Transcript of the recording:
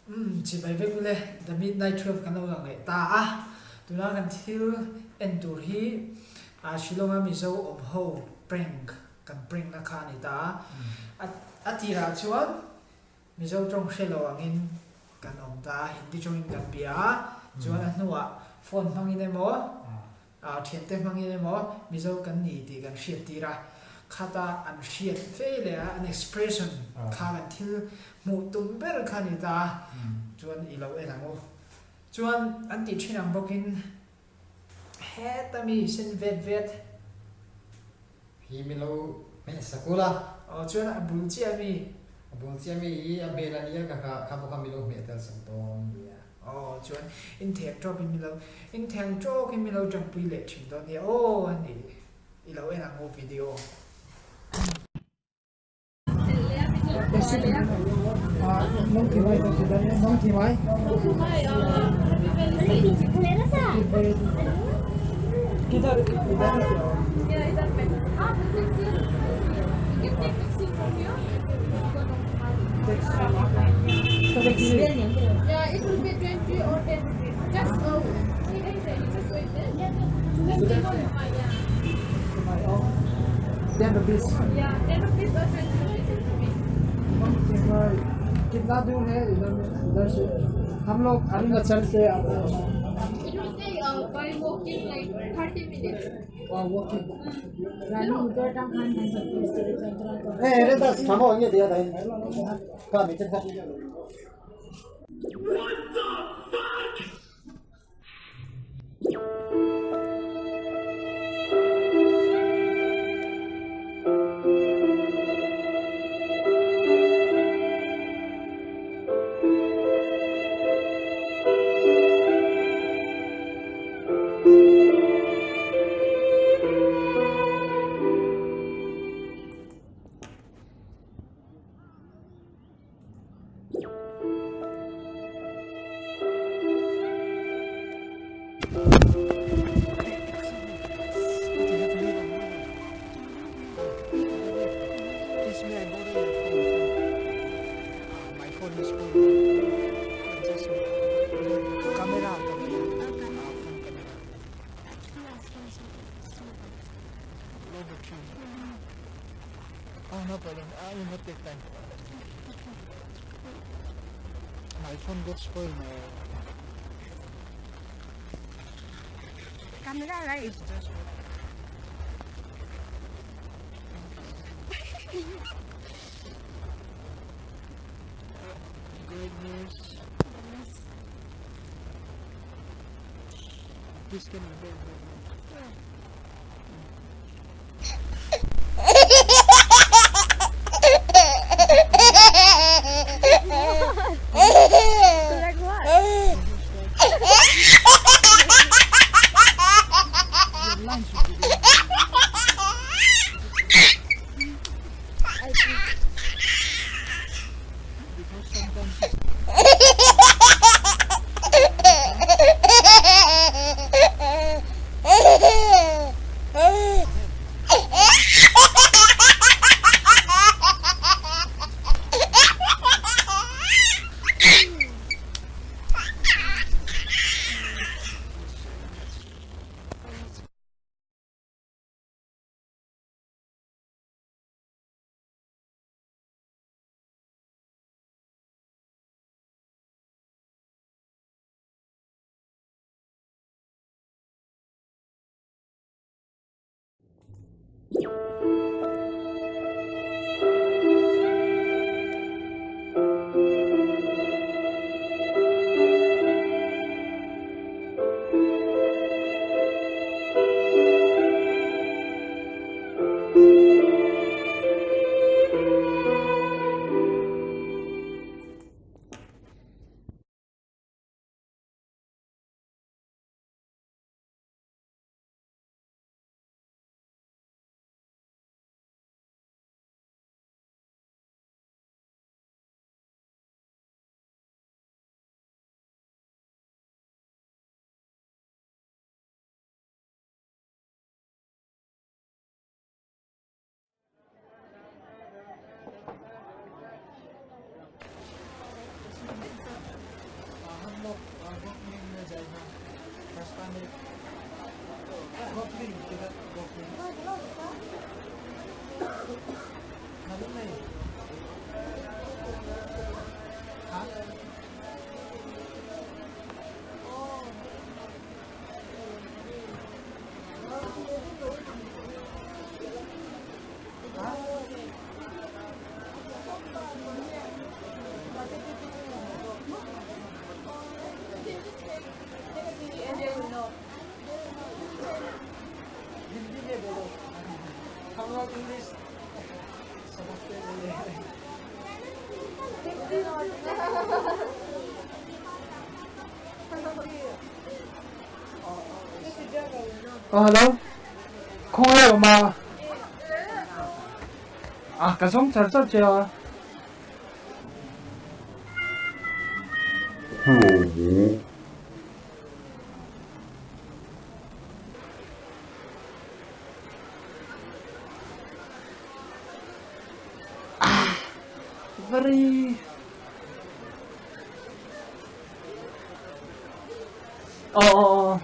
Umm chibai vek ule, The Midnight 12 kan lo lang leh ta a, tuna kan thil en tur hi Shillong a Mizo awm ho prank kan prank na kha a ni ta a, a tirah chuan Mizo tawng hre lo angin kan awm ta a, Hindi tawngin kan bia a, chuan a hnuah phone hmangin emaw Thiante hmangin emaw Mizo kan ni tih kan hriat tir a, khata an hriat fe leh a, an expression kha kan thil hmuh tum ber kha a ni ta a, chuan i lo en ang u. Chuan an tih thin ang bawkin heta mi sen vet vet. Hi mi lo hmeh sak ula. Aw chuan a bul chiah mi. A bul chiah mi hi a hmel a nia ka kha kha bawk a mi lo hmeh tel sak dawn. Aw chuan in theng tawk in mi lo in theng tawk in mi lo tanpui leh thin dawn nia aw a ni i lo en ang u video. कितना दूर है इधर इधर से हम लोग अरुणाचल से आते हैं। Oh, no problem. I will not take time. My phone got spoiled. Camera, right? Just Good news. This can be very, very Like what? Your line should be there. Because sometimes it's Aw hello khawngaih awm a ah ka zawng char char che a. Very Aw aw aw.